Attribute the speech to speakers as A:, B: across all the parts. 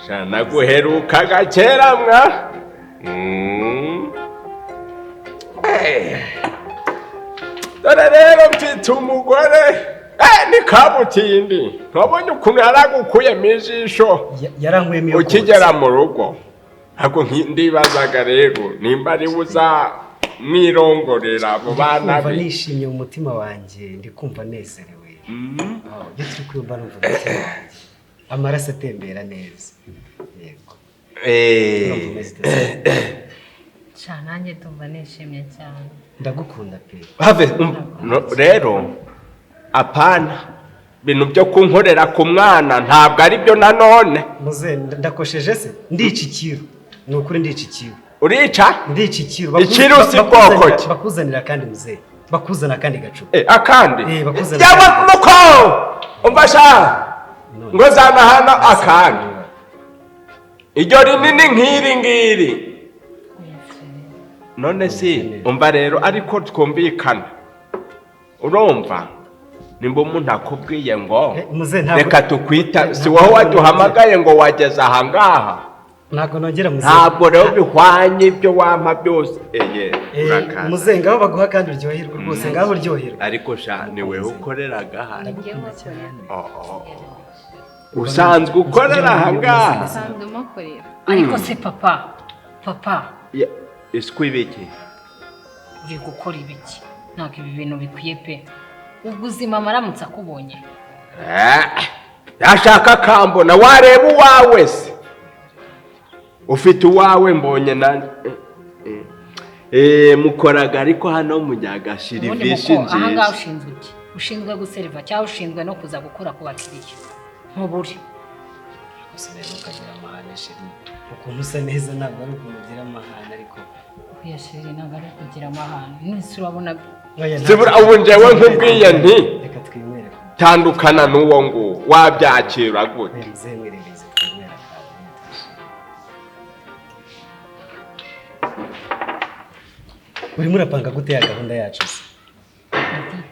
A: Sha naguherukaga kera mwa. Eh. Dore rero mfite umugore, ni kabutindi, ntwabonye ukuntu yaragukuyemo ijisho
B: Yarankwemo iyo
A: ukigera mu rugo. Ntabwo ndibazaga rero nimba ari buza mwirongorera abo bana
B: Kumva
A: be.
B: nishimye mu mutima wanjye, ndi kumva nezerewe. Oh, iyo turi kumva numva umutima wanjye amaraso atembera neza, yego. Urumva umeze ute?
C: Sha, nanjye ndumva nishimye cyane.
B: Ndagukunda pe.
A: Have no, rero apana ibintu byo kunkorera ku mwana, ntabwo ari byo nanone.
B: Muze, ndakosheje se? Ndica ikiru, ni ukuri ndica ikiru.
A: Urica?
B: Ndica ikiru.
A: Ikiru si bwoko ki?
B: Bakuzanira kandi, muze, bakuzana akandi gacupa.
A: Eh, akandi?
B: Eh, bakuzanira.
A: Yawe muko, umva sha, ngo zana hano akandi, iryo rinini nk'iri ngiri. None si umva rero, ariko twumvikana, urumva nimba umuntu akubwiye ngo
B: Eh, muze, ntabwo-
A: reka tukwita, si
B: Ntabwo
A: wowe waduhamagaye ngo wageze ahangaha?
B: Ntabwo nongera, muze.
A: Ntabwo rero bihwanye ibyo wampa byose, eye.
B: Eh,
A: Urakaza.
B: Muze, ngaho baguha kandi uryoherwe rwose, ngaho uryoherwe.
A: Ariko sha, ni wewe ukoreraga hano?
B: Ndagukunda cyane.
A: Oh, oh, oh. Usanzwe ukorera ahangaha?
C: Nsanzwe mukorera. Ariko se papa, papa?
A: Isuku ibiki?
C: Uri gukora ibiki? Ntabwo ibi bintu bikwiye pe. Ubuzima aramutse akubonye.
A: Eh, yashaka akambona, wareba uwawe se, ufite uwawe mbonye na mukoraga, ariko hano munyagashira
C: Ubundi
A: ivishi
C: muko ahangaha
A: nziza.
C: Ushinzwe iki? Ushinzwe guseriva cyangwa ushinzwe no kuza gukora ku bakiriya ntubure?
B: Gusa rero ukagira amahane, chérie, ukuntu usa neza ntabwo ari ukuntu ugira amahane, ariko
C: Oya chérie, ntabwo ari ukugira amahane, nese urabona?
B: Oya,
A: Sibura, ubu njyewe nkubwiye nti
B: Reka twinywere
A: tandukana n'uwo nguwo, wabyakira gute?
B: Oya muzehe, mwerereze twinywere akantu twishime. Urimo urapanga gute ya gahunda yacu se?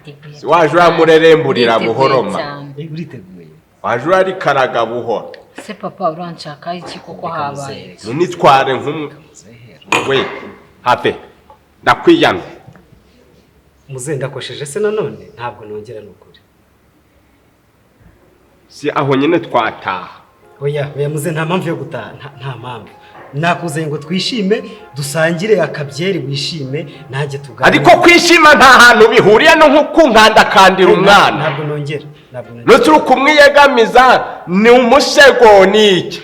C: Nditeguye.
A: Si waje uramureremburira
C: Nditeguye
A: buhoro ma.
C: cyane.
B: Eh, uriteguye?
A: Waje urarikaraga buhoro.
C: Se papa, uranshaka iki koko?
B: Reka
C: Habaye?
B: muzehe.
A: Nunitware nk'umwe.
B: Muzehe.
A: We have, ndakwiyamye.
B: Muzehe, ndakosheje se nanone? Ntabwo nongera, ni ukuri.
A: Si aho nyine twataha?
B: Oya, oya muzehe, nta mpamvu yo gutaha, nta mpamvu. Nakuzanye ngo twishime, dusangire akabyeri, wishime nanjye tuganire.
A: Ariko kwishima nta hantu bihuriye no nko kunkandakandira umwana.
B: Ntabwo nongera, ntabwo nongera.
A: Nutse uri kumwiyegamiza, ni umusego, ni iki?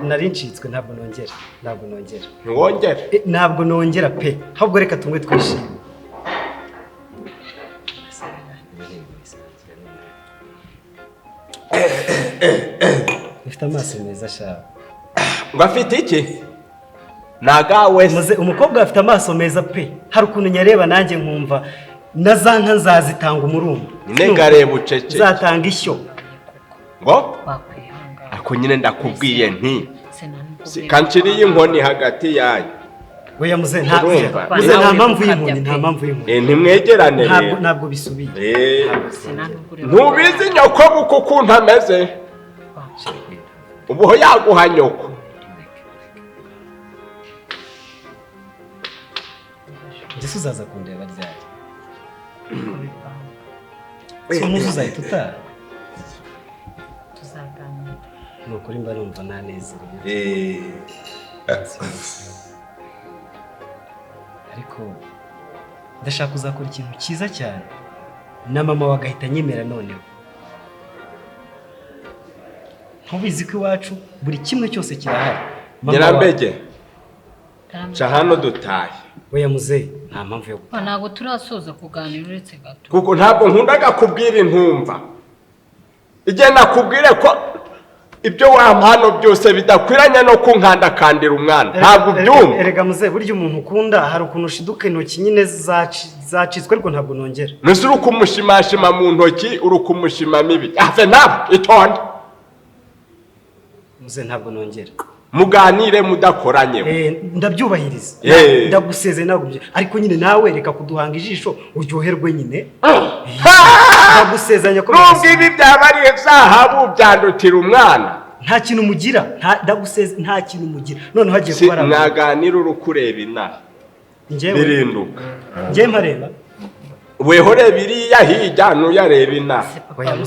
B: Nari ncitswe, ntabwo nongera, ntabwo nongera.
A: Ntiwongere?
B: Eh, ntabwo nongera pe, ahubwo reka tunywe twishime. Ufite amaso meza shawe.
A: Ngo afite iki? Nagawe se?
B: Muze, umukobwa afite amaso meza pe, hari ukuntu nyareba nanjye nkumva na za nka nzazitanga umurumba.
A: Nyine ngareba uceceke.
B: Nzatanga ishyo.
A: Ngo
C: Wakwihangana.
A: Ariko nyine ndakubwiye nti
C: Sinanubwo
A: kanciriye inkoni hagati yanyu.
B: Oya muze, nta
A: Urumva?
B: muze, nta
C: Nawe
B: mpamvu
C: uri
B: y'inkoni, nta
C: gukabya pe.
B: mpamvu y'inkoni.
A: Eh, ntimwegerane
B: Ntabwo
A: rero.
B: ntabwo bisubiye.
A: Eh,
C: Sinanubwo ureba.
A: ntubizi nyoko buko ukuntu ameze, ubuho yaguha nyoko.
B: Ndetse uzaza kundeba ryari? Si umunsi uzahita utaha?
C: Tuzaganira.
B: Ni ukuri mba numva nanezerewe. Ariko ndashaka uzakora ikintu cyiza cyane na mama we agahita anyemera noneho. Ntubizi ko iwacu buri kimwe cyose kirahari? Mama
A: Nyirambege, ca hano dutahe.
B: Oya muzehe, nta mpamvu yo gutaha.
C: Ntabwo turasoza kuganira, uretse gato.
A: Kuko ntabwo nkundaga kubwira intumva igihe nakubwire ko ibyo wampa hano byose bidakwiranye no kunkandakandira umwana, ntabwo ubyumva.
B: Erega muzehe, burya umuntu ukunda hari ukuntu ushiduka intoki nyine zacitswe, ariko ntabwo nongera.
A: Mbese uri kumushimashima mu ntoki, uri kumushima mibi, ave ntabwo itonde.
B: Muzehe, ntabwo nongera.
A: Muganire mudakoranye.
B: Ndabyubahiriza. Ndagusezeye ntabwo, ariko nyine nawe reka kuduhanga ijisho uryoherwe nyine. Ndagusezanya ko
A: nubwo ibi byaba ari zahabu byandutira umwana.
B: Nta kintu mugira, ndaguseze nta kintu mugira. None hagiye kubara.
A: Mwaganira urukureba inaha. Birinduka.
B: Ngiye mpareba.
A: Wehore biriya hirya nuyareba inaha.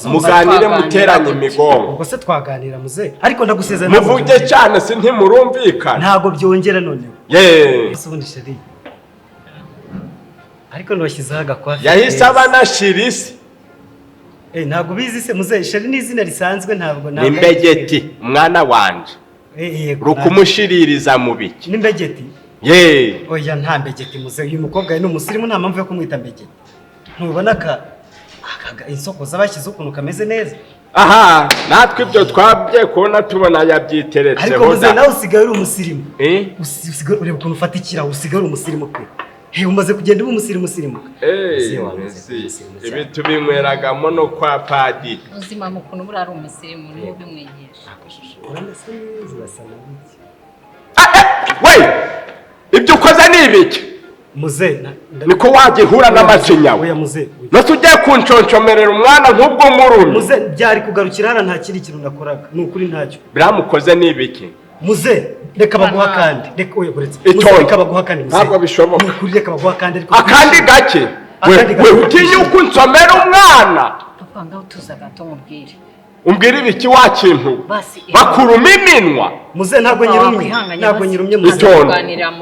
A: Muganire muteranye imigongo.
B: Ubwo se twaganira muze, ariko ndagusezerana.
A: Muvuge cyane si ntimurumvikana.
B: Ntabwo byongera noneho. Ubundi sheri. Ariko nobashyizeho agakwafi.
A: Yahise aba anashira isi.
B: Ntabwo ubizi se muze, sheri ni izina risanzwe ntabwo.
A: Ni Mbegeti mwana wanje. Rukumushiririza mu biki.
B: Ni Mbegeti? Oya nta Mbegeti muze, uyu mukobwa ni umusirimu nta mpamvu yo kumwita Mbegeti. Ntubona ka insoko z'abashyize ukuntu kameze neza.
A: Aha natwe ibyo twabye kubona tubona yabyiteretseho.
B: Ariko muze nawe usigaye uri umusirimu. Usigaye ureba ukuntu ufatikira, usigaye uri umusirimu pe. Umaze kugenda uba umusirimu usirimuka.
A: Ibi tubinyweragamo no kwa padiri.
C: Uzima mu kuntu buriya ari umusirimu niwe ubimwigisha.
B: Urameze neza urasa na biki.
A: We! Ibyo ukoze ni ibiki?
B: Muze
A: niko wagihura n'amacinya we.
B: Muze
A: nase ugiye kunshonshomerera umwana nk'ubwo murumye.
B: Muze byari kugarukira hara nta kindi kintu nakoraga. Ni ukuri ntacyo.
A: Biramukoze ni ibiki?
B: Muze reka baguha kandi. Reka oya buretse. Muze reka baguha kandi muze.
A: Ntabwo bishoboka.
B: Ni ukuri reka baguha kandi ariko
A: akandi gake. We utinya uko unsomera umwana.
C: Papa ngaho tuza gato mubwire.
A: Umbwire ibiki wa kintu? Bakuruma iminwa.
B: Muze ntabwo nyirumye. Ntabwo nyirumye muze.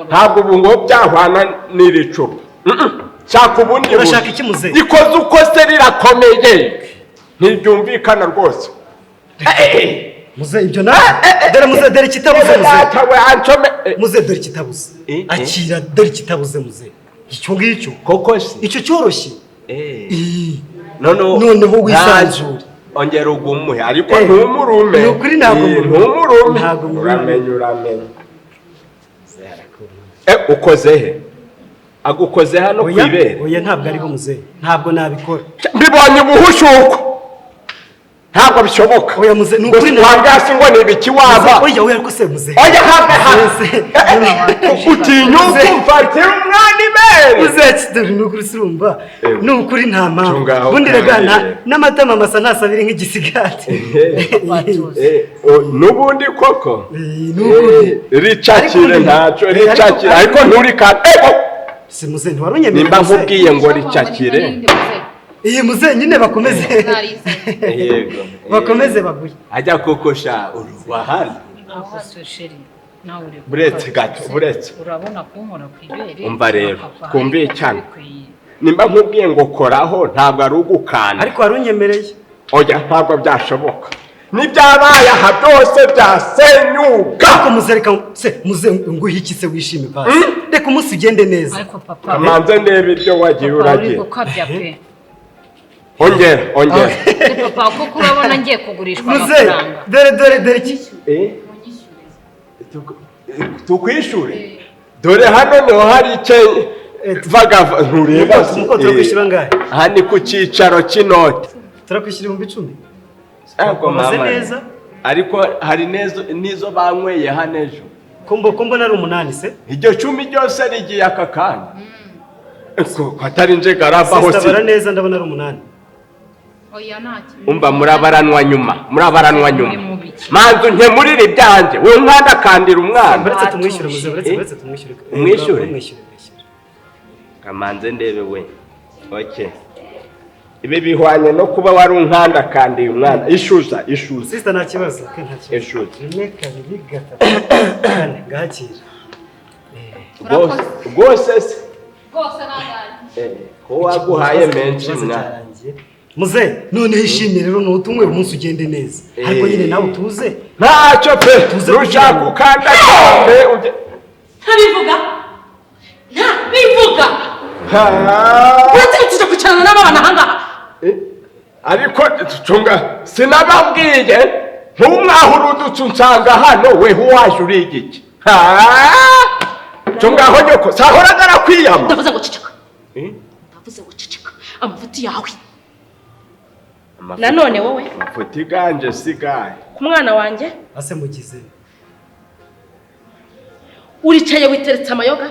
A: Ntabwo ubu ngo byahwana n'iri cupa. Shaka ubundi.
B: Urashaka iki muze?
A: Ikoze uko se rirakomeye. Ntibyumvikana rwose.
B: Muze ibyo na dore muze dore kitabuze muze. Muze dore kitabuze. Akira dore kitabuze muze. Icyo ngicyo
A: koko se
B: icyo cyoroshye.
A: Noneho
B: wisanzure.
A: Ongera ugumuhe ariko ntumurume.
B: Ni ukuri ntabwo
A: ntumurume. Uramenye uramenye. Ukoze he? Agukoze hano kwibere.
B: Oya ntabwo ariho muze. Ntabwo nabikora.
A: Mbibonye ubuhushuko. Ntabwo bishoboka.
B: Oya muze ni ukuri
A: wangasi ngo ni ibiki waba.
B: Oya oya ariko se muze.
A: Oya habe habe. Utinyuka umfatira umwana ibere.
B: Muze dore ni ukuri surumva. Ni ukuri nta mpamvu. Bundi rega n'amatama masa ntasabire nk'igisigati.
A: Nubundi koko. Ricakire ntacyo ricakire ariko nturikate.
B: Si muze ntiwarunyemerera.
A: Nimba nkubwiye ngo ricakire.
B: Iyi muze nyine bakomeze.
A: Yego.
B: Bakomeze baguye.
A: Ajya kokosha urwa hano. Buretse gato buretse.
C: Urabona kunkora kwibere.
A: Umva rero twumviye cyane. Nimba nkubwiye ngo koraho ntabwo ari ugukanda.
B: Ariko warunyemereye.
A: Oya ntabwo byashoboka. Nibyabaye aha byose byasenyuka.
B: Ariko muze reka se muze nguhe iki se wishime basi. Reka umunsi ugende neza.
C: Ariko papa.
A: Kamanze ndebe ibyo wagiye uragira. Ongera ongera.
C: Papa kuko urabona ngiye kugurishwa amafaranga.
B: Dore dore dore iki?
A: Tukwishure. Dore hano niho hari icye vaga ntureba.
B: Muko turakwishyura ngahe?
A: Aha ni ku cyicaro cy'inote.
B: Turakwishyura 10,000.
A: Ariko
B: mama neza.
A: Ariko hari nizo banyweye hano ejo.
B: Kombo kombo nari 8 se?
A: Iryo 10 ryose rigiye aka kanya. Ko atari nje garava hose.
B: Sitabara neza ndabona ari 8.
C: Oya ntacyo.
A: Umva murabaranwa nyuma, murabaranwa nyuma. Manzu nkemurire ibyanjye, we nkanda kandira umwana.
B: Buretse tumwishyure muze, buretse tumwishyure.
A: Umwishyure. Kamanze ndebe we. Okay. Ibi bihwanye no kuba wari unkanda kandiye umwana. Ishuza, ishuza.
B: Sister nta kibazo, ke nta kibazo.
A: Ishuza.
B: 1 2 3 4 ngakira.
A: Rwose se.
C: Rwose naganje.
A: Ko waguhaye menshi mwana.
B: Muze none ishimye rero nutumwe umunsi ugende neza. Ariko nyine nawe utuze.
A: Ntacyo pe rushaka ukanda cyane uje.
D: Ntabivuga. Ntabivuga. Urategereje kwicarana n'abana ahangaha.
A: Ariko cunga sinababwiye ntumwahurudutse unsanga hano we waje uri igiki. Cunga aho nyoko sahoraga arakwiyama.
D: Ndavuze ngo ceceka. Ndavuze ngo ceceka amavuti yawe. Nanone wowe
A: amafuti ganje sigaye
D: ku mwana wanjye
B: ase mugize.
D: Uricaye witeretse amayoga?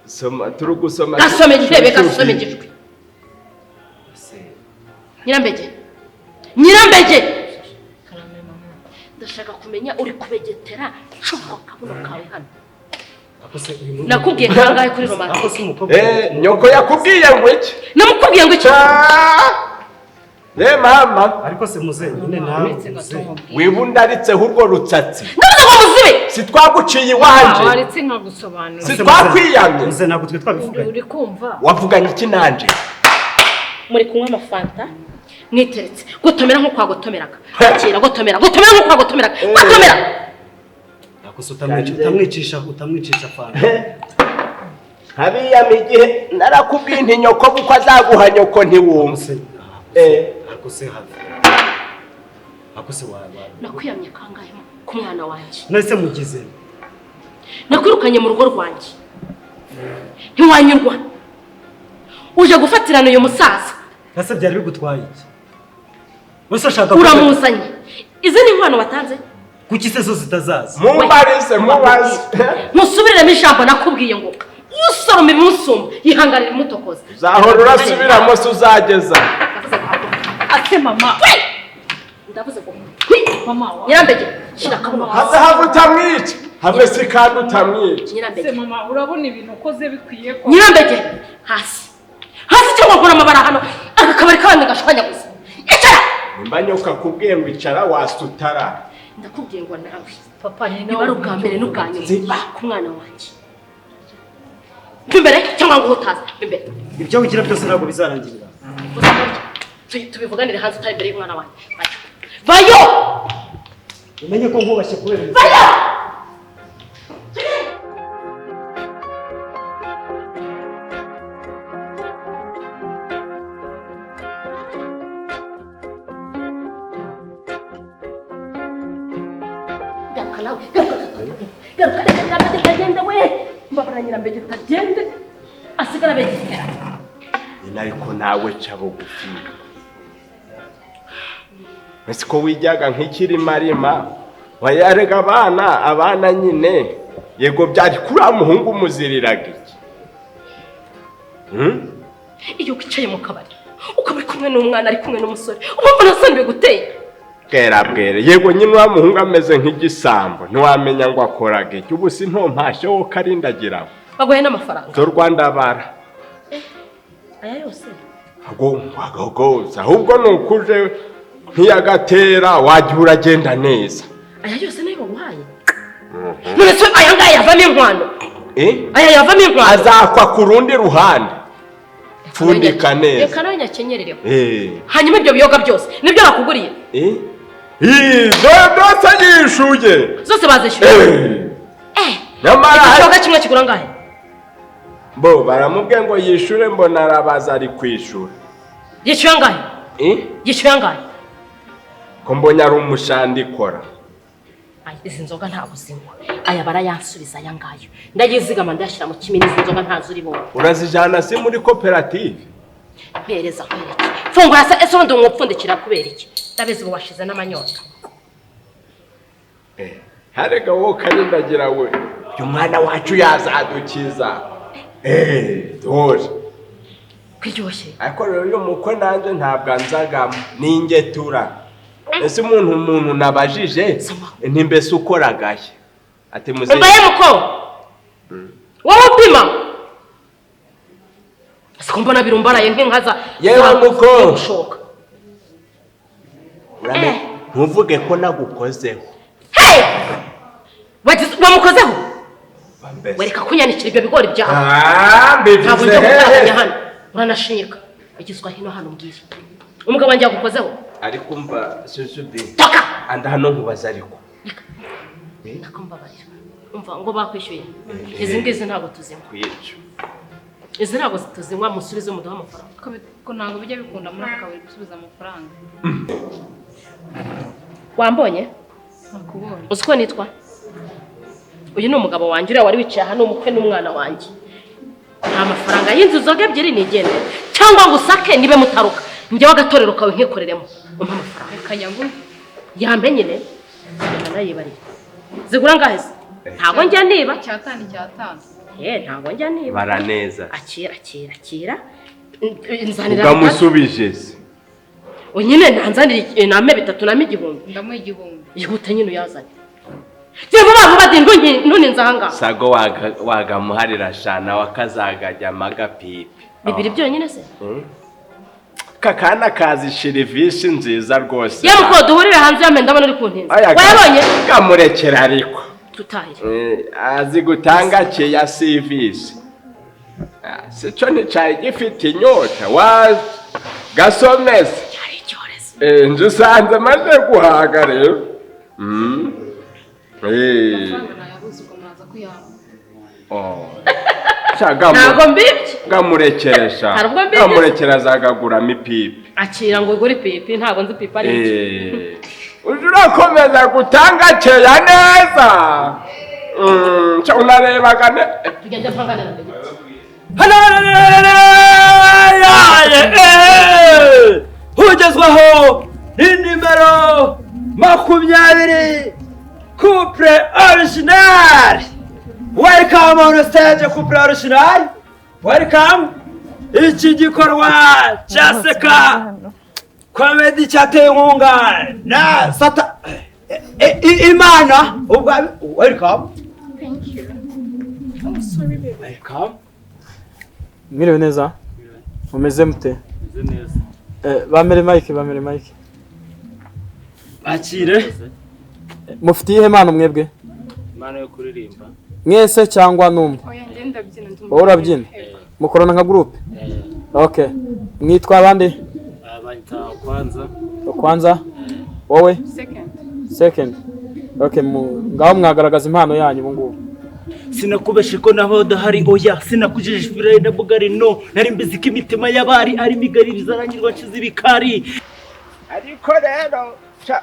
A: Soma turi gusoma.
D: Gasome intebe, gasome igijwi. Nyirambege. Nyirambege.
C: Karame mama.
D: Ndashaka kumenya uri kubegetera cuko kabuno kawe hano.
B: Nakubwiye
D: Nakubwiye kangahe kuri romantike?
A: Nyoko yakubwiye ngo iki?
D: Namukubwiye ngo iki?
A: Mama.
B: Ariko se muze nyine nawe
C: Uretse gato nkubwire.
A: Wibundaritseho urwo rutsatsi.
D: Ndavuze ngo muzibe.
A: Si twaguciye iwanje.
C: Waretse nkagusobanurira.
A: Si twakwiyamye.
B: Muze ntabwo twe twabivuganye.
C: Uri kumva?
A: Wavuganye iki nanje?
D: Muri kunywa amafanta mwiteretse. Gotomera nko kwa gotomeraga. Akira gotomera. Gotomera nko kwa gotomeraga. Gotomera.
B: Nakosa utamwicisha fanta.
A: Habiyama igihe narakubwiye nti nyoko kuko azaguha nyoko ntiwumva.
B: Akose hafi. Akose wawe.
D: Nakwiyamye kangahe ku mwana wanjye?
B: Nase mugize.
D: Nakwirukanye mu rugo rwanjye. Ntiwanyurwa. Uje gufatirana uyu musaza.
B: Nase byari bigutwaye iki? Wese ashaka
D: uramuzanye. Izi ni inkwano watanze?
B: Kuki se zo zitazaza?
A: Mumbarize mubaze.
D: Musubiriremo ijambo nakubwiye ngo usoroma ibimusumba yihanganira imutokoza.
A: Uzahora urasubiramo se uzageza.
C: Ate mama.
D: Ndavuze ngo
C: mama.
D: Nyirambege shira kabuno.
A: Have utamwica. Have si kandi utamwica.
D: Nyirambege.
C: Mama urabona ibintu ukoze bikwiye ko.
D: Nyirambege hasi. Hasi cyangwa nkora amabara hano. Aka kabari kabandi gashwanyaguza. Icara.
A: Nimba nyoka kubwiye ngo icara wasutara.
D: Ndakubwiye ngo nawe.
C: Papa ni
D: nawe ubwa mbere n'ubwa nyuma ku mwana wanjye. Imbere cyangwa ngo utaza imbere.
B: Ibyo wigira byose ntabwo bizarangirira.
D: Tubivuganire hanze utari imbere y'umwana wanjye. Vayo!
B: Umenye ko nkubashye kubera.
D: Vayo! Garuka nawe, garuka, garuka, reka Nyirambege tagende we. Mbabara Nyirambege tagende, asigara abegetera.
A: Ariko nawe ca bugufi. Ese ko wijyaga nk'ikirimarima wayarega abana nyine yego byari kuri muhungu muziriraga iki?
D: Iyo wicaye mu kabari ukaba uri kumwe n'umwana ari kumwe n'umusore ubumva nasanzwe guteye.
A: Bwera bwere yego nyine wa muhungu ameze nk'igisambo ntiwamenya ngo akoraga iki. Ubu si ntompashe wo karindagira.
D: Baguhe n'amafaranga.
A: Zo Rwanda bara.
D: Aya yose.
A: Agogoza ahubwo nukuje ntiyagatera wajya uragenda neza.
D: Aya yose nayo baguhaye. None se aya ngaya yavamo inkwano? Aya yavamo inkwano.
A: Azakwa ku rundi ruhande. Pfundika neza.
D: Reka nawe nyakenyerereho. Hanyuma ibyo biyoga byose nibyo bakuguriye?
A: Zose yishuye.
D: Zose bazishyuye.
A: Nyamara
D: ikiyoga kimwe kigura angahe?
A: Bo baramubwiye ngo yishure mbona arabaza ari kwishura.
D: Yishyuye angahe? Yishyuye angahe?
A: Ko mbonye ari umushandikora.
D: Izi nzoga ntabwo zinywa. Aya barayansubiza aya ngayo. Ndayizigama ndashyira mu kimini izi nzoga ntazo uri bubone.
A: Urazijana si muri koperative?
D: Mpereza nkwereke. Fungura se ese ubundi umupfundikira kubera iki? Ndabizi ubu washize n'amanyota.
A: Harega wowe karindagira we. Uyu mwana wacu yazadukiza. Dore.
D: Kwiryoshye.
A: Ariko rero uyu mukwe nanjye ntabwo anzagamo. Ningetura. Ese umuntu nabajije nti mbese ukoragaye ati muze
D: mbaye muko wowe upima siko mbona birumbaraye nk'inkaza
A: yewe muko ntuvuge ko nagukozeho.
D: Hey wamukozeho wereka kunyanikira ibyo bigori byawe.
A: Mbivuze
D: hehe hano uranashinyika igizwa hino hano mbwira umugabo wanjye yagukozeho.
A: Ariko umva susubi
D: toka
A: anda hano nkubaza ariko
D: nakumbabarira umva ngo bakwishyuye izi ngizi ntabwo tuzinywa izi ntabwo tuzinywa musubize muduha amafaranga
C: ko ntabwo bijya bikunda muri aka kabari gusubiza amafaranga.
D: Wambonye?
C: Nakubonye.
D: Uzi ko nitwa? Uyu ni umugabo wanjye uriya wari wicaye hano umukwe n'umwana wanjye. Nta mafaranga y'inzu zoga ebyiri nigendera cyangwa ngo usake nibe mutaruka njyewe agatorero kawe nkikoreremo umpa amafaranga.
C: Reka nyaguhe.
D: Yambe nyine nayibariye. Zigura angahe se? Ntabwo njya niba.
C: Icyatanu, icyatanu.
D: Ntabwo njya niba.
A: Baraneza.
D: Akira, akira, akira. Nzanira.
A: Ugamusubije se?
D: Nyine ntanzanira name 3 name 1000.
C: Ndamuha 1000.
D: Ihute nyine uyazane. Jye vuba vuba di ntuninze aha ngaha.
A: Sago wagamuharira shana wakazagajya magapipi.
D: 2 byonyine se?
A: Kakana kazi shirivisi nziza rwose.
D: Ye muko duhurire hanze yame ndabona uri kuntinza. Wayabonye?
A: Kamurekera ariko.
D: Tutahire.
A: Azi gutanga keya service. Sico nticaye gifite inyota wa gasomese.
D: Cyari icyorezo.
A: Nje usanze maze guhaga rero.
D: Ntabwo mbibye.
A: Gamurekeresha. Gamurekera azagaguramo ipipi.
D: Akira ngo ugure ipipi, ntabwo nzi ipipi ari iki.
A: Uje urakomeza gutanga keya neza. Unarebaga ne.
D: Tugende mpangane na Ndegiti.
E: Hugezwaho inimero 20 couple original. Welcome on stage, couple original. Welcome. Iki gikorwa cya Seka Comedy cyateye inkunga na Sata Imana. Welcome.
F: Thank you. I'm sorry baby.
E: Welcome.
G: Mwiriwe neza? Mumeze mute?
H: Meze neza.
G: Bamere mike, bamere mike.
E: Bakire.
G: Mufite iyihe mpano mwebwe?
H: Impano yo kuririmba.
G: Mwese cyangwa numwe?
F: Oya njye ndabyina ndumva.
G: Wowe urabyina? Mukorana nka groupe? Okay. Mwitwa abandi?
H: Abanyita Kwanza.
G: Kwanza? Wowe?
F: Second.
G: Second. Okay, ngaho mwagaragaza impano yanyu ubu ngubu.
H: Sinakubeshe ko naho dahari oya, sinakujije ifirayi na bugari no, nari mbizi ko imitima y'abari ari migari bizarangirwa nshize ibikari.
A: Ariko rero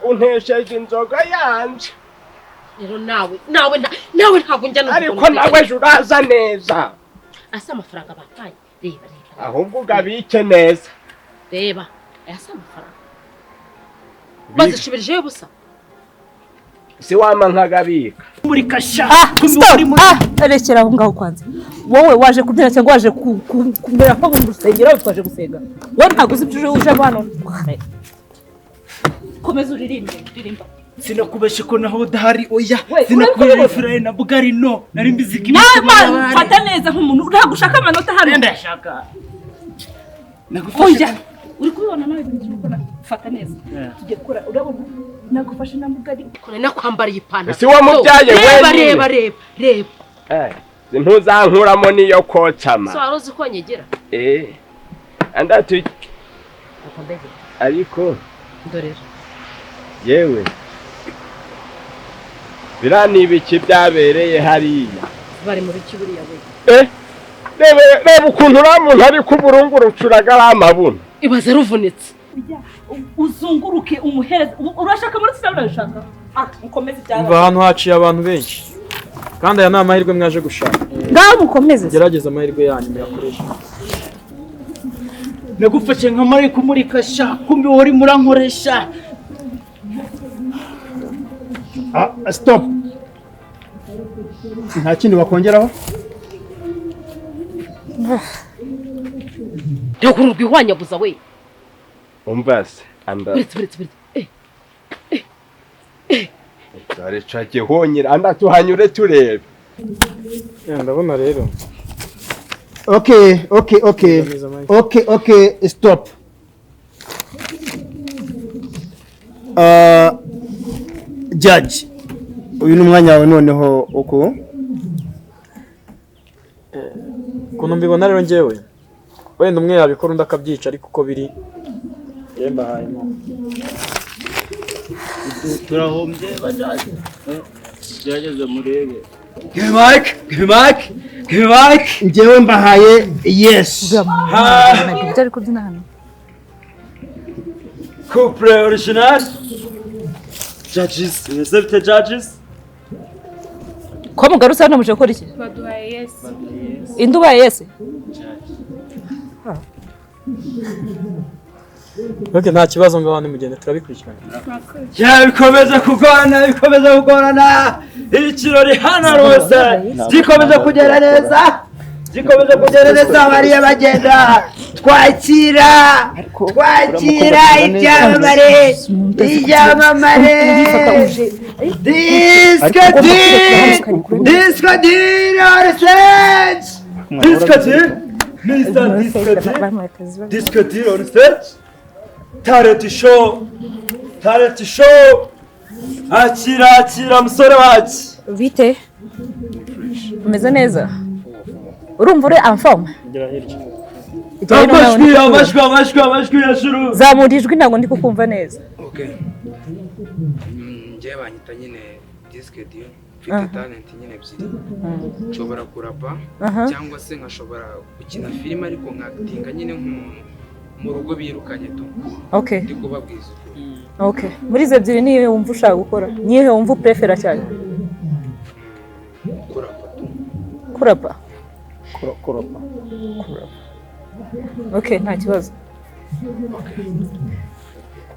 A: untesheje inzoga yanje.
D: Rero nawe nawe nawe ntabwo njya no.
A: Ariko nawe uraza neza.
D: Asa amafaranga bampaye. Reba reba.
A: Ahubwo ugabike neza.
D: Reba, asa amafaranga. Bazishubirijeyo busa.
A: Si wama nkagabika.
H: Muri kasha.
I: Rekera aho ngaho kwanza. Wowe waje kubyina cyangwa waje kumera ko mu rusengero twaje gusenga. Wowe ntabwo uzi ibyo uje hano. Komeza uririmbe, ririmba.
H: Sinakubeshe ko naho dahari oya, sinakubeshe ifirayi na bugari no, nari mbizi ko
I: imitima y'abari. Fata neza nk'umuntu ntabwo ushaka amanota hano.
H: Ndashaka.
I: Nagufasha. Uri kubibona nawe ibintu ukora, fata neza. Tujye gukora, urabona nagufashe na mugari.
D: Kone nakwambara ipantaro.
A: Si wamubyaye
D: wenyine. Reba reba reba.
A: Ntuzankuramo niyo kocama.
D: So waruzi ko nyegera?
A: Andatu. Ariko
D: ndorera.
A: Yewe. Biriya ni ibiki byabereye hariya?
D: Bari mu biki buriya we?
A: Reba ukuntu uriya muntu ari kuburungurucuraga ari amabuno.
D: Ibaze ruvunitse.
I: Uzunguruke umuhereze. Urashaka muri cyangwa urashaka? Mukomeze ibyabaye.
G: Umva ahantu haciye abantu benshi. Kandi aya ni amahirwe mwaje gushaka.
I: Ngaho mukomeze.
G: Gerageza amahirwe yanyu muyakoreshe.
H: Nagufashe nka mari kumurikasha, kumbi wari murankoresha.
J: Stop. Nta kindi wakongeraho?
D: Ndagururwa ihwanyaguza we.
A: Umva se, anda.
D: Uretse.
A: Dore cake honyira anda tuhanyure turebe.
G: Ndabona rero.
J: Okay. Okay, stop. Judge, uyu ni umwanya wawe noneho uko
G: ukuntu mbibona rero njyewe wenda umwe yabikora undi akabyica ariko uko biri yembahayemo
H: turahombye bajaje gerageze murebe.
E: Give mic, give mic, give mic.
J: Njyewe mbahaye yes.
I: Byari kubyina hano.
E: Couple original. Judges, mwese judges.
I: Ko mugarutse hano muje gukora iki?
F: Baduhaye yes.
I: Indi ubaye yes?
G: Okay, nta kibazo ngaho nimugende turabikurikirana.
E: Ya bikomeza kugorana, bikomeza kugorana. Ikirori hano rwose gikomeje kugera neza, gikomeje kugera neza. Bariya bagenda twakira, twakira ibyamamare, ibyamamare. Disco D, Disco D on stage, Disco D, Mr. Disco D, Disco D on stage. Talent show, talent show. Akira, akira musore wacu.
I: Bite? Umeze neza? Urumva uri en forme?
E: Amajwi, amajwi, amajwi, amajwi ya juru.
I: Zamura ijwi, ntabwo ndi kukumva neza.
K: Okay. Njyewe banyita nyine Disque Dio, mfite talent nyine ebyiri. Nshobora kurapa cyangwa se nkashobora gukina filime, ariko nkakitinga nyine nk'umuntu mu rugo birukanye tu.
I: Okay.
K: Ndi kubabwiza ukuri.
I: Okay. Muri izo ebyiri niyo wumva ushaka gukora? Niyo wumva uprefera cyane?
K: Kurapa tu.
I: Kurapa?
J: Kurapa.
I: Okay, nta kibazo.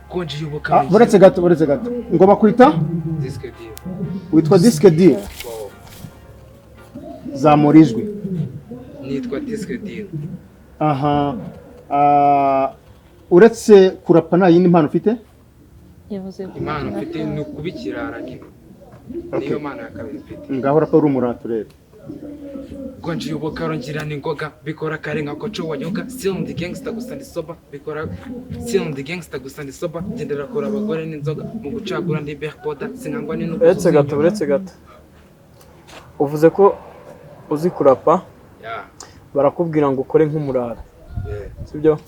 K: Konji y'ubuka.
J: Buretse gato, buretse gato. Ngo bakwita?
K: Disque Dio.
J: Witwa Disque Dio. Zamura ijwi.
K: Nitwa Disque Dio.
J: Aha. Uretse kurapa nta yindi mpano ufite?
K: Impano mfite ni ukuba ikirara nyine. Niyo mpano ya kabiri mfite.
J: Ngaho rapa uri umurara turebe.
K: Gonji y'ubukaro ngira n'ingoga bikora kare nka koco wa yoga, still ndi gangster gusa ndi sober, bikora still ndi gangster gusa ndi sober, gendera kora abagore n'inzoga mu gucagura ndi berpoda sinkangwa n'intugu.
G: Uretse gato, uretse gato. Uvuze ko uzi kurapa?
K: Yeah.
G: Barakubwira ngo ukore nk'umurara. Sibyo?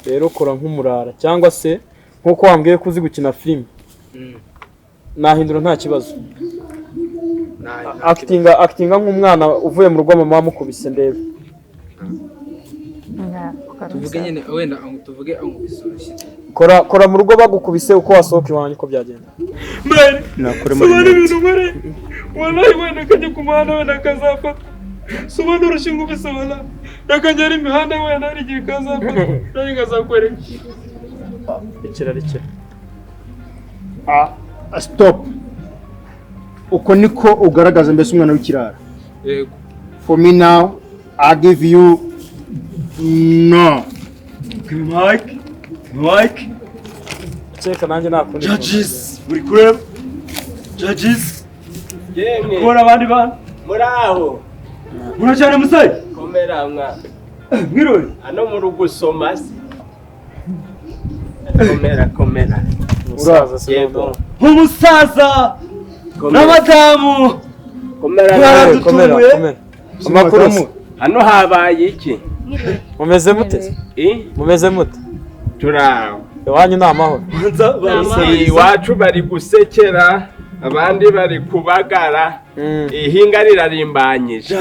G: Rero kora nk'umurara cyangwa se nkuko wambwiye ko uzi gukina filime. Nahindura nta kibazo. Actinga, actinga nk'umwana uvuye mu rugo mama wamukubise ndebe.
K: Tuvuge nyine wenda tuvuge ankubise urushyi.
G: Kora, kora mu rugo bagukubise uko wasohoka iwanyu uko byagenda.
J: Nakore muri
E: ibintu nkore. Wallahi wenda kajya ku muhanda wenda kazafatwa. Subona urushyi ngubise wala. Nakagera imihanda wenda hari igihe kazafatwa. Nari ngazakwereka.
G: Rekera, rekera.
J: Stop. Uko niko ugaragaza mbese umwana w'ikirara.
K: Yego.
J: For me now, I give you no.
E: Mike, Mike.
G: Cheka nanjye nakundi.
E: Judges, uri kureba? Judges.
A: Yemwe.
E: Kubona abandi bantu.
A: Muraho.
E: Muracyane musore?
A: Komera mwa.
E: Mwiriwe.
A: Ano mu rugo usoma se. Komera, komera.
G: Umusaza se.
A: Yego.
E: Umusaza. N'abadamu.
A: Komera,
G: komera, komera. Amakuru se?
A: Hano habaye iki?
G: Mumeze mute? Mumeze mute?
A: Turaho.
G: Iwanyu ni amahoro.
A: Iwacu bari gusekera, abandi bari kubagara. Ihinga rirarimbanyije.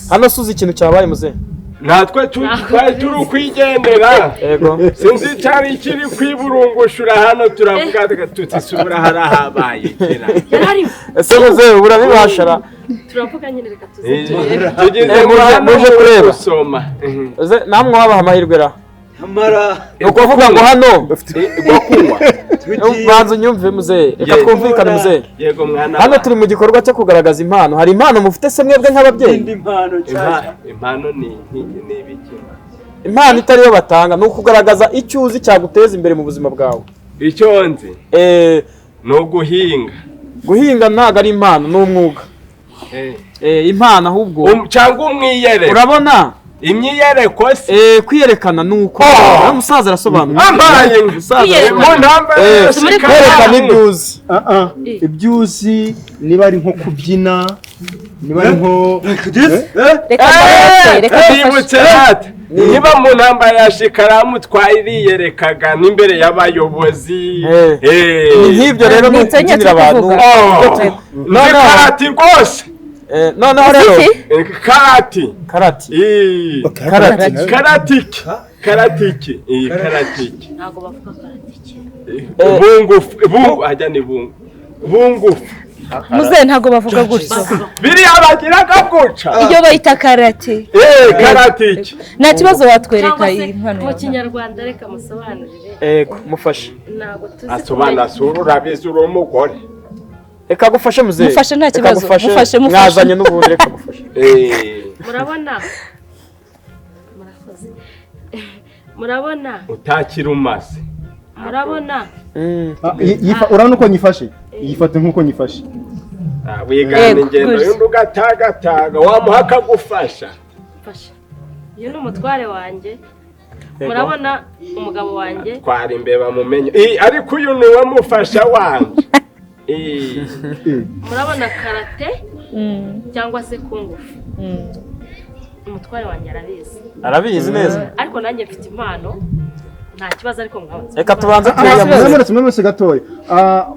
G: Hano suzi ikintu cyabaye muze?
A: Natwe twari turi kwigendera.
G: Yego.
A: Sinzi cyari kiri kwiburungushura hano, turavuga tuti subura harahabaye kera.
G: Ese muze urabibashara?
D: Turavuga nyine reka tuze.
A: Tugeze
G: muje kureba.
A: Gusoma.
G: Ese namwe wabaha amahirwe ra?
E: Amara.
G: Ukuvuga ngo hano
A: bwo kunywa.
G: Banza unyumve muzehe, reka twumvikane muzehe.
A: Yego mwana.
G: Hano turi mu gikorwa cyo kugaragaza impano. Hari impano mufite se mwebwe nk'ababyeyi?
E: Impano cyane.
A: Impano ni ibiki?
G: Impano itari yo batanga ni ukugaragaza icyo uzi cyaguteza imbere mu buzima bwawe.
A: Icyo nzi ni uguhinga.
G: Guhinga ntabwo ari impano, ni umwuga. Impano ahubwo
A: cyangwa umwiyereko.
G: Urabona?
A: Imyiyereko se?
G: Kwiyerekana ni uko. Umusaza arasobanura.
A: Ambaye
G: kwerekana ibyo uzi.
J: Ibyo uzi niba ari nko kubyina, niba ari nko
A: Nibutse rata. Niba mu ntambara ya shikaramu twayiriyerekaga n'imbere y'abayobozi.
G: Ni nk'ibyo rero ni ukubyinira abantu.
A: Ni karati rwose.
G: Noneho rero
A: karati.
G: Karati.
A: Karati. Karatiki. Karatiki. Karatiki.
D: Ntabwo bavuga karatiki.
A: Bungufu. Bungu ajya ni bungu. Bungufu.
I: Muze ntabwo bavuga gutyo.
A: Biriya bagiraga guca.
I: Iyo bayita karate.
A: Karatiki.
I: Nta kibazo watwereka iyi mpano.
D: Mu kinyarwanda reka musobanurire.
G: Ego, mufashe.
D: Ntabwo tuzi.
A: Asobanura sura urabizi uri umugore.
G: Reka gufashe muzehe.
I: Mufashe nta
G: Reka
I: kibazo.
G: gufashe.
I: Mufashe, mufashe.
G: Mwazanye n'ubundi reka gufashe.
D: Murabona, murakoze, murabona.
A: Utakira umase.
D: Murabona.
J: Urabona uko nyifashe, yifate nk'uko nyifashe.
A: Wigana ingendo y'undi ugatagataga wamuha akagufasha.
D: Mfasha, uyu ni umutware wanjye, murabona umugabo wanjye.
A: Twara imbeba mumenye. Ariko uyu ni we mufasha wanjye.
D: Murabona karate cyangwa se kungufu, umutware wanjye arabizi.
G: Arabizi neza.
D: Ariko nanjye mfite impano, nta kibazo, ariko mwabanza.
G: Reka tubanze.
J: Muretse gatoya.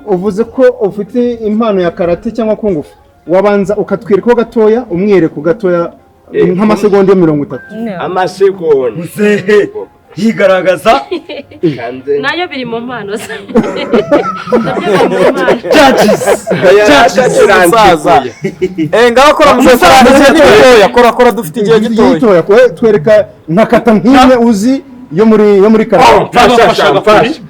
J: Uvuze ko ufite impano ya karate cyangwa kungufu, wabanza ukatwerekaho gatoya, umwereko gatoya nk'amasegonda 30.
A: Amasegonda
H: muzehe yigaragaza.
D: Nayo biri mu mpano ze, nabyo biri mu mpano.
G: Umusaza. Ngaho kora muzehe, kora igihe gitoya, kora kora dufite igihe gitoya.
J: Twereka nka kata nk'imwe uzi yo muri karate.
A: Mfasha, mfasha.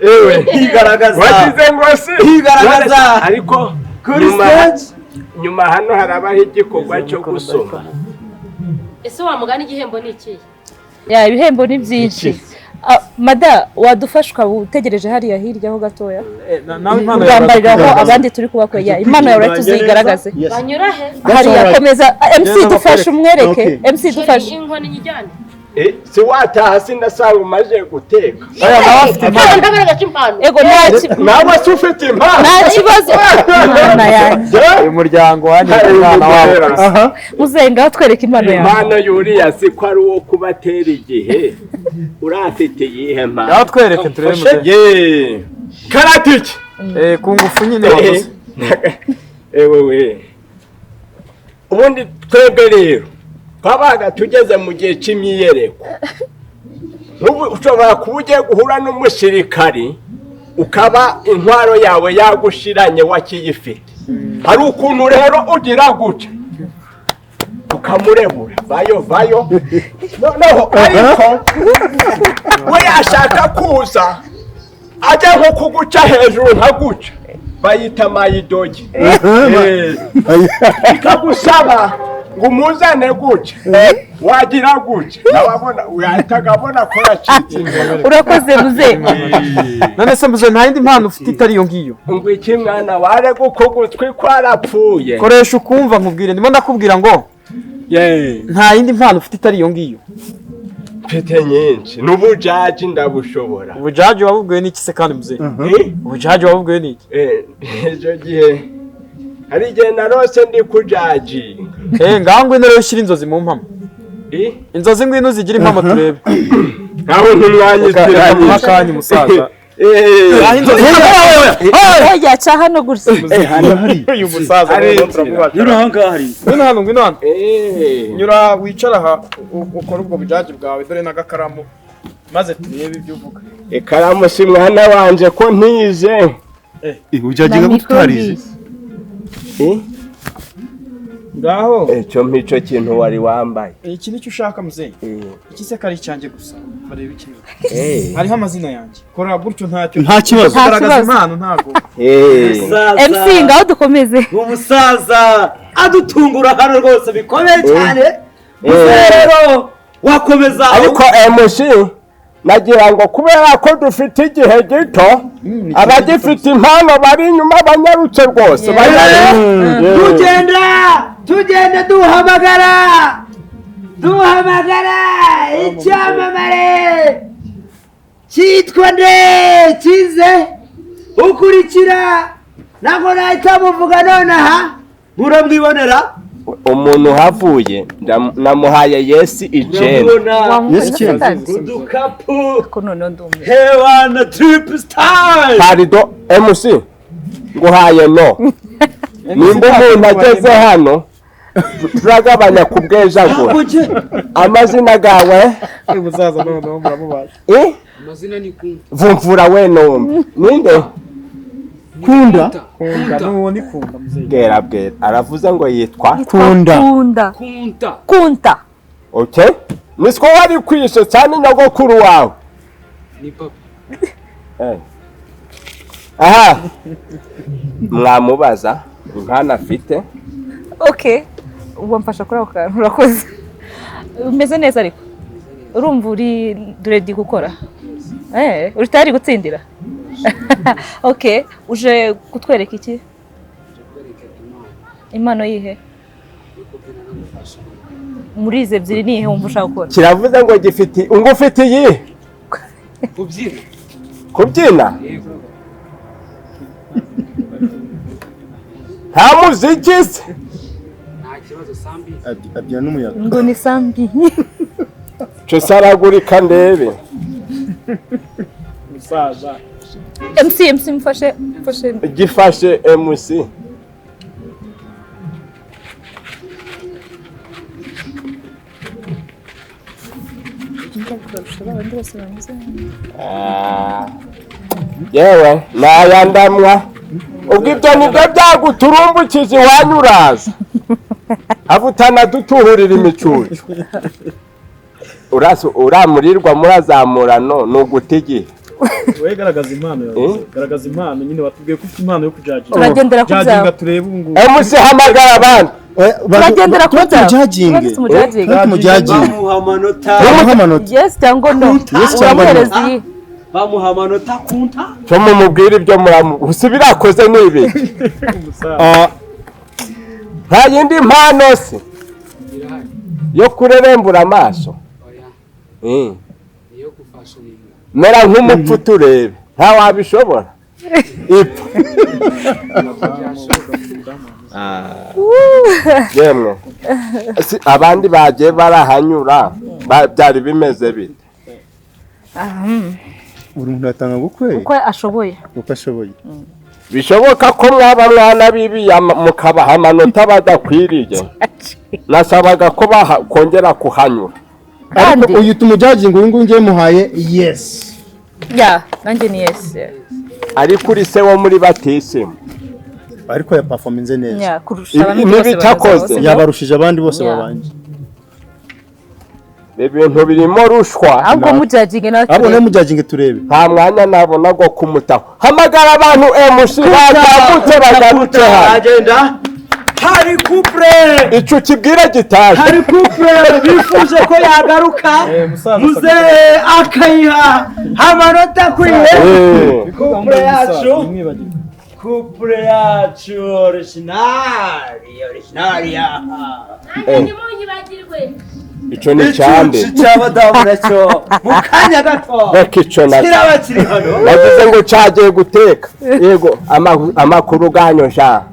A: Ewe
H: yigaragaza.
A: Wagize ngo si
H: Yigaragaza.
A: Ariko
H: Kuri
A: nyuma
H: stage.
A: Nyuma hano harabaho igikorwa cyo gusoma.
D: Ese wa mugani, igihembo ni ikihe?
I: Ya, ibihembo ni byinshi. Mada, wadufasha ukaba utegereje hariya hirya ho gatoya,
G: Nawe impano yawe.
I: ugambariraho abandi turi kubakorera. Impano yawe tuzigaragaze.
D: Banyura he?
I: Hariya komeza. MC,
G: Genda.
I: dufashe umwereke.
J: Okay.
I: MC, dufashe.
D: Inkoni nyijyane.
A: Si wataha sinasanga umaze guteka.
G: Oya, nawe afite impano.
D: Ntagaragaje impano.
I: Ego, nta
A: Nawe se ufite impano?
I: Nta kibazo, Mana yanjye.
G: Uyu muryango wanjye umwana wabo.
J: Aha.
I: Muzehe, ngaho twereke impano yawe.
A: Impano yuriya si ko ari uwo kubatera igihe, urafite iyihe mpano?
G: Ngaho twereke turebe muzehe.
A: Ye karate iki?
G: Ku ngufu nyine wavuze.
A: Ewe we, ubundi twebwe rero twabaga tugeze mu gihe cy'imyiyereko. Nk'ubu ushobora kuba ugiye guhura n'umusirikari, ukaba intwaro yawe yagushiranye wakiyifite. Hari ukuntu rero ugira gutya ukamurebura vayo vayo, noneho ariko we yashaka kuza ajya nko kuguca hejuru nka guca, bayita mayidogi. Bikagusaba ngo umuzane gutya, wagira gutya nawe abona, yahitaga abona ko yacitse intege.
I: Urakoze muzehe.
G: None se muzehe, nta yindi mpano ufite itari iyo ngiyo?
A: Ngo iki mwana ware gukugutwi kwarapfuye?
G: Koresha ukumva nkubwire, ndimo ndakubwira ngo nta yindi mpano ufite itari iyo ngiyo.
A: Mfite nyinshi, n'ubujaji ndabushobora.
G: Ubujaji wabubwiwe n'iki se kandi muzehe? Ubujaji wabubwiwe n'iki?
A: Icyo gihe hari igihe narose ndi kujaginga.
G: Ngaho ngwino rero ushyire inzozi mu mpamo. Inzozi ngwino uzigire impamo turebe.
A: Nkaho ntimwanyitiranyije.
G: Akanya umusaza. Ngaho inzozi.
I: Oya, ca hano gutya.
G: Uyu musaza
A: Ari
G: rero
A: inzira.
G: turamubaza.
H: Nyura ahangaha hari inzu.
G: Ngwino hano, ngwino hano. Nyura wicara aha ukore ubwo bujaji bwawe, dore n'agakaramu, maze turebe ibyo uvuga.
A: Ikaramu si mwana wanje ko ntize.
J: Ujaginga ko tutarize.
G: Ngaho.
A: Icyo mpico kintu wari wambaye.
G: Iki nicyo ushaka muzehe? Iki se kari icyanjye gusa, barebe ikintu hariho amazina yanjye. Kora gutyo ntacyo.
J: Nta kibazo.
I: Nta
G: Garagaza
I: kibazo.
G: impano ntabwo.
I: MC, ngaho dukomeze.
H: Umusaza adutungura hano rwose bikomeye cyane. Muzehe rero wakomeza.
A: Ariko MC, nagira ngo kubera ko dufite igihe gito, abagifite impano bari inyuma banyarutse rwose.
H: Tugenda tugenda duhamagara duhamagara icyamamare cyitwa nde kize ukurikira, ntabwo nahita muvuga nonaha, muramwibonera.
A: Umuntu uhavuye namuhaye yesi ijeni.
H: Muramubona
J: Yes, icyenda.
H: udukapu.
I: Ko noneho ndumwe.
H: Hewana tiripu sitari.
A: Parido MC, nguhaye no nimba umuntu ageze hano turagabanya ku bwejagura amazina gawe.
G: Uyu musaza noneho muramubaza.
K: Amazina ni Kunta.
A: Vumvura we numva ninde?
J: Kunda.
G: Kunda n'uwo ni kunda muzehe.
A: Bwera bwera aravuze ngo yitwa
J: Kunda.
I: Kunda.
K: Kunta.
I: Kunta.
A: Okay, nisiko wari kwishe cyane nyogokuru wawe.
K: Ni papa.
A: Aha mwamubaza impano afite.
I: Okay, wamfasha kuri ako kantu, urakoze. Umeze neza ariko urumva uri ready gukora? Uri tayari gutsindira? Okay, uje kutwereka iki? Impano yihe? Muri izi ebyiri nihe wumva ushaka gukora?
A: Kiravuze ngo gifite ngo ufite iyi
K: kubyina.
A: Kubyina? Nta muziki se?
K: Nta kibazo sambi.
J: Abyina n'umuyaga.
I: Ngo ni sambi.
A: Cyo saragurika ndebe.
G: Musaza.
I: MC mfashe mfashe.
A: Gifashe MC. Yewe nayandamwa ubwo ibyo nibyo byaguturumbukije iwanyu uraza avutana dutuhurira imicucu uramurirwa murazamurano ni uguta igihe.
G: Wowe garagaza impano yawe, garagaza impano nyine watubwiye ko ufite impano yo kujajinga.
I: Turagendera ku byawe.
G: Turebe ubu ngubu.
A: MC hamagara abandi.
I: Turagendera ku byawe.
J: Tujajinge. Bamuha amanota.
I: Yes cyangwa no.
J: Yes cyangwa no.
H: Bamuha amanota kunta.
A: Cyo mumubwira ibyo muramu. Birakoze ni ibi. Nta yindi mpano se yo kurerembura amaso. Mera nk'umupfu turebe nta wabishobora ipfa. Yemwe abandi bagiye barahanyura byari bimeze bite?
J: Buri muntu atanga gukwe
I: uko ashoboye,
J: uko ashoboye.
A: Bishoboka ko mwaba mwana bibi mukabaha amanota badakwiriye. Nasabaga ko kongera kuhanyura.
J: Ariko uyu tumujajinga uyu nguyu ngiye muhaye yes.
I: Ya, nanjye ni yes.
A: Ariko uri se wo muri batisimu.
J: Ariko ya performance neza.
I: Ya, kurusha abandi bose.
J: Yabarushije abandi bose babanje.
A: Ibintu birimo rushwa.
I: Ahubwo mujajinge nawe.
J: Ahubwo nawe mujajinge turebe.
A: Nta mwanya nabona go kumutaho. Hamagara abantu MC batambutse bagarutse hano.
H: Agenda. Hari couple.
A: Icyo kibwira gitaje.
H: Hari couple bifuje ko yagaruka. Muze akayiha amanota akwiye. Couple yacu. Couple yacu original, original ya.
A: Icyo ni cyande.
H: Cyabadamu nacyo mu kanya gato.
A: Reka icyo nacyo.
H: Kiraba kiri hano.
A: Nagize ngo cyagiye guteka. Yego amakuru ganyo sha.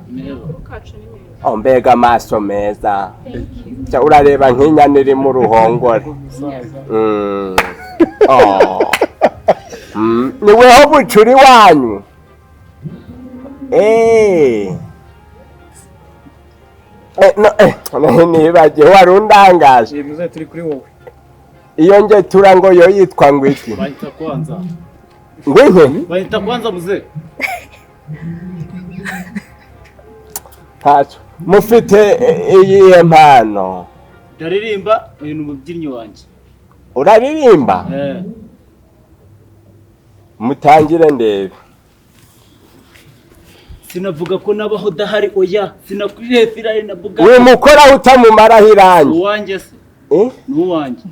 A: Mbega amaso meza. Urareba nk'inyana iri mu ruhongore. Ni weho bucuri wanyu. Nibagiwe wari undangaje.
G: Muze turi kuri wowe.
A: Iyo nge tura ngo yo yitwa ngo iki?
H: Bahita kwanza.
A: Ngwinke?
H: Bahita kwanza muze.
A: Ntacyo. Mufite iyihe mpano?
H: Ndaririmba, uyu ni umubyinnyi wanjye.
A: Uraririmba? Mutangire ndebe.
H: Sinavuga ko nabaho dahari oya, sinakwiriye firari na Bugatti.
A: We mukora utamumaraho irangi.
H: Uwanjye se? Ni uwanjye.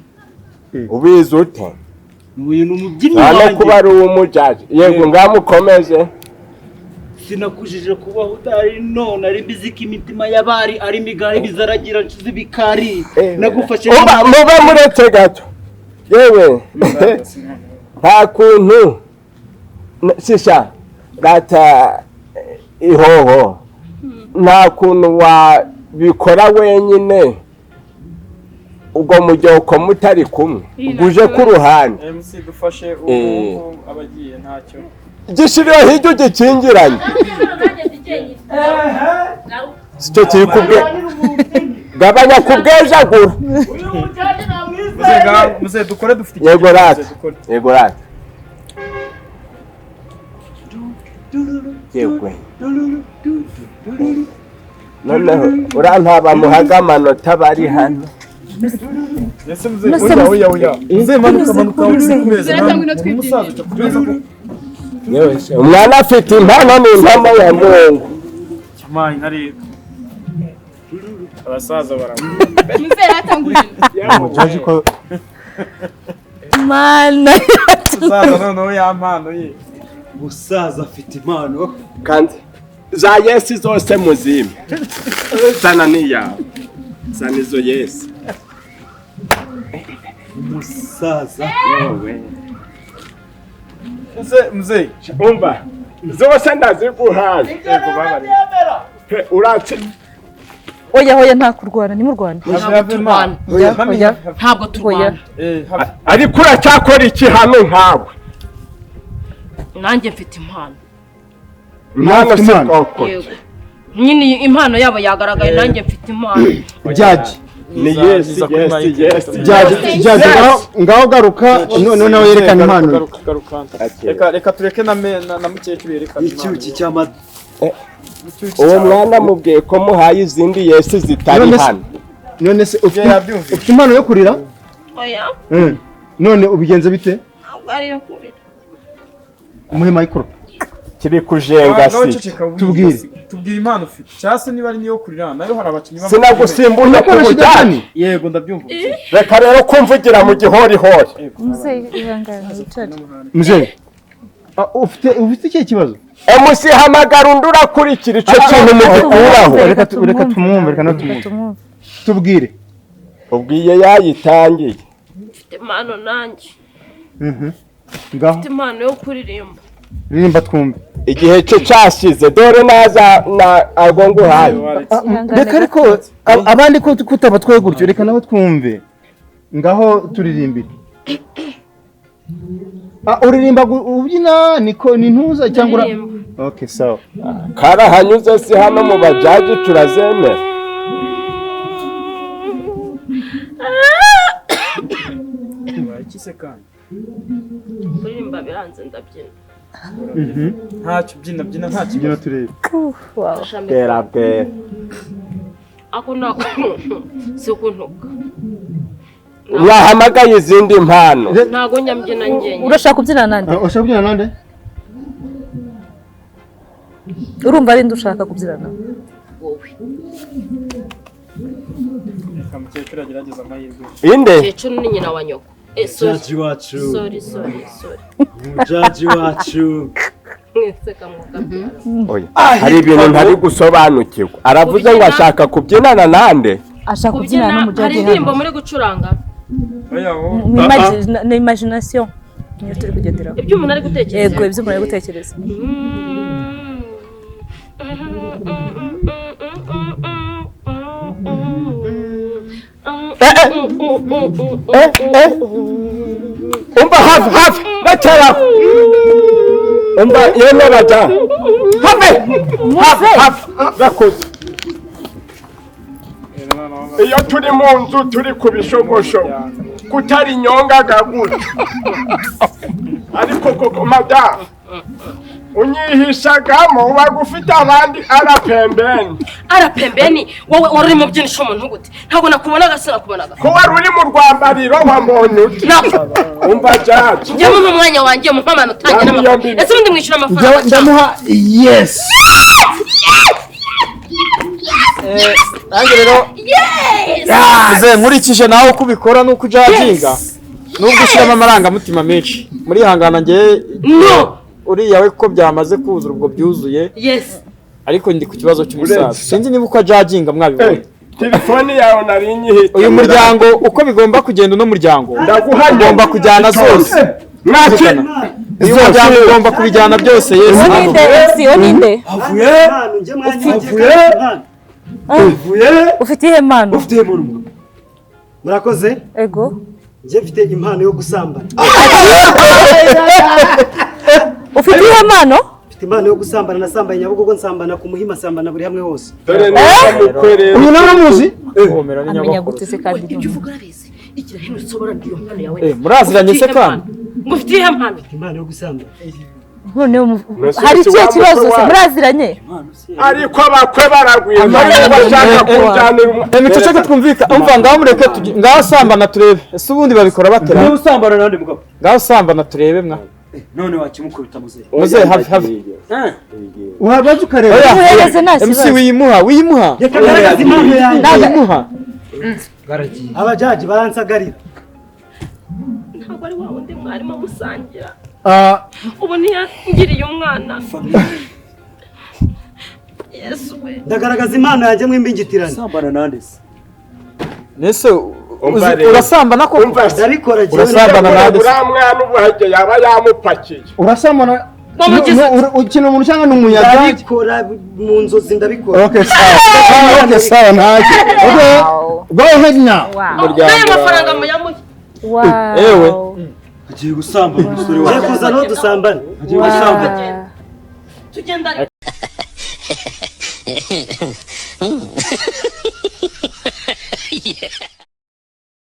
A: Ubizi ute?
H: Uyu ni umubyinnyi wanjye.
A: Nta kuba ari uw'umujaji. Yego ngamukomeze.
H: Sinakujije kubaho udahari none ari mbizika imitima y'abari ari migari bizaragira nshize ibikari. Nagufashe
A: mube muretse gato. Yewe nta kuntu sisha rata ihoho nta kuntu wabikora wenyine ubwo mujyoko mutari kumwe uje ku ruhande.
G: MC dufashe ubu abagiye ntacyo
A: gishiriwe hirya ugikingiranye sicyo kiri kubwe gabanya kubwejagura.
G: Muze dukore dufite.
A: Yego rata, yego rata. Yegwe noneho urantaba muhaga amanota bari hano.
G: Oya oya. Muze manuka manuka. Musaza.
A: Yewe se, umwana afite impano, ni impano ya Mungu.
G: Cyamaye nka rero. Abasaza baramu.
F: Mzee atangurira.
J: Jaji ko
I: Mana.
G: Musaza noneho ya mpano ye.
B: Musaza afite impano.
A: Kandi za yes zose muzime. Zana n'iyawe. Zana izo yes.
B: Musaza.
A: Yewe.
G: Mzee, mzee.
A: Umva. Zose ndaziguhaye.
G: Yego babari.
A: He, uratse.
I: Oya, oya, nta kurwana, ni mu Rwanda.
D: Ntabwo turwana.
I: Oya, oya.
D: Ntabwo turwana.
A: Ariko uracyakora iki hano nkawe?
D: Nanjye mfite impano.
A: Impano si koko.
D: Yego. Nyine impano yabo yagaragaye, nanjye mfite impano.
J: Jaji.
A: Ni yes, yes, yes.
J: Jaji, jaji, ngaho garuka none nawe yerekana impano.
G: Garuka, garuka. Reka tureke na mukecuru yerekana impano.
B: Icyuki cy'amata.
A: Uwo mwana mubwiye ko muhaye izindi yes zitari hano.
J: None se ufite impano yo kurira?
D: Oya.
J: None ubigenza bite?
D: Ntabwo ari iyo kurira.
J: Umuhe micro.
A: Kiri kujenga si.
J: Tubwire.
G: Tubwire impano ufite. Cyangwa se niba ari niyo kurira nayo hari abakinnyi
A: Sinagusimbuye ku bujyane.
G: Yego ndabyumva.
A: Reka rero kumvugira mu gihorihori.
I: Mzee, ihangane wicare.
J: Mzee. Ufite ikihe kibazo?
A: MC hamagara undi urakurikira icyo kintu mugikuraho.
J: Reka tumwumve, reka natumwumve. Tubwire.
A: Ubwiye yayitangiye.
D: Mfite impano nanjye.
J: Ngaho.
D: Mfite impano yo kuririmba.
J: Ririmba twumve.
A: Igihe cye cyashize dore naza na ago nguhaye.
J: Reka ariko abandi ko kutabatwaye gutyo, reka nabo twumve. Ngaho turirimbire. Uririmba ubyina niko ni ntuza cyangwa? Okay, sawa.
A: Karahanyuze si hano mu bajaji turazemera.
D: Kuririmba biranze ndabyina.
G: Ntacyo byina byina ntacyo.
J: Byina turebe.
A: Bera bera.
D: Ako nako si ukuntuka.
A: Mwahamagaye izindi mpano.
D: Ntago nyambyina njyenyine.
I: Urashaka kubyina nande?
J: Urashaka kubyina nande?
I: Urumva ari nde ushaka kubyina nawe?
D: Wowe.
G: Reka mukecuru agerageze amahirwe.
A: Inde?
D: Mukecuru ni nyina wa nyoko.
B: Jaji wacu.
D: Sorry, sorry, sorry.
B: Jaji wacu.
A: Oya. Hari ibintu ntari gusobanukirwa. Aravuze ngo ashaka kubyinana nande?
I: Ashaka kubyinana n'umujaji.
D: Hari indirimbo muri gucuranga.
I: Ni imagination. Niyo turi kugenderaho.
D: Ibyo umuntu ari gutekereza.
I: Yego, ibyo umuntu ari gutekereza.
A: Umva hafi hafi batera. Umva yemwe baja. Hafi hafi hafi bakoze. Iyo turi mu nzu turi ku bishogoshogo kutari inyonga gutyo. Ariko koko madamu unyihishagamo ubaga ufite abandi arapembeni.
D: Arapembeni wowe wari uri mu byinisha umuntu gute? Ntabwo nakubonaga, sinakubonaga.
A: Ko wari uri mu rwambariro wambonye ute? Umva jaji.
D: Njye mu mwanya wanjye mu mpamano utange n'amafaranga. Ese ubundi mwishyura amafaranga?
J: Ndamuha yes.
G: Nanjye rero Mzee, nkurikije nawe uko ubikora nuko ujajinga nubwo ushyiramo amarangamutima menshi murihangana njye
D: no
G: uriya we ko byamaze kuzura ubwo byuzuye.
D: Yes.
G: Ariko ndi ku kibazo cy'umusaza sinzi niba uko ajajinga mwabibonye.
A: Telefoni yawe nari nyihita.
G: Uyu muryango uko bigomba kugenda uno muryango ugomba kujyana zose. Uyu muryango ugomba kubijyana byose. Yes.
I: Oninde MC, oninde.
B: Avuye.
I: Ufite iyihe mpano?
B: Ufite impano. Murakoze?
I: Ego.
B: Njye mfite impano yo gusambana.
I: Ufite iyihe mpano?
B: Mfite impano yo gusambana, nasambaye Nyabugogo, nsambana ku Muhima, nsambana buri hamwe hose.
A: Dore ni rero.
J: Uyu nawe uramuzi?
I: Amenya gute se kandi?
D: Ibyo uvuga urabizi. Igira hino usobanura iyo mpano yawe.
G: Muraziranye se kandi?
D: Ngo ufite iyihe mpano?
B: Impano yo gusambana.
I: None hari ikihe kibazo se muraziranye?
A: Ariko abakwe baragwira bashaka kujyanira.
G: Miceceke twumvika. Umva ngaho mureke ngaho sambana turebe. Ese ubundi babikora batera?
B: Niba usambana nande mugabo?
G: Ngaho sambana turebe mwa.
H: None wakimukubita muzehe.
G: Muzehe, have have.
J: Wabanza ukareba.
G: Oya,
I: Muhereze nta
G: MC
I: kibazo.
G: wiyimuha, wiyimuha.
H: Reka ngaragaze impano yanjye.
G: Wiyimuha.
H: Abajaji baransagarira.
D: Ntabwo ari wa wundi mwarimo musangira.
J: Ah,
D: Ubu ntiyangiriye umwana. Yesu we.
H: Ndagaragaza impano yanjye mw'imbingitirane. Sambana nande se?
G: Nese urasambana koko?
H: Ndabikora jewe.
G: Urasambana nande se?
A: Uriya mwana ubu hajya yaba yamupakiye.
J: Urasambana.
D: Wamugize
J: No, ukina umuntu cyangwa ni umuyaga?
H: Ndabikora mu nzozi, ndabikora.
J: Okay, sawa. Okay, sawa, ntacyo. Okay, go ahead now.
D: N'aya mafaranga muyamuhe.
I: Wow.
G: Ewe.
H: Agiye gusambana umusore wawe. Agiye kuza no dusambane. Agiye gusambana.
D: Tugenda.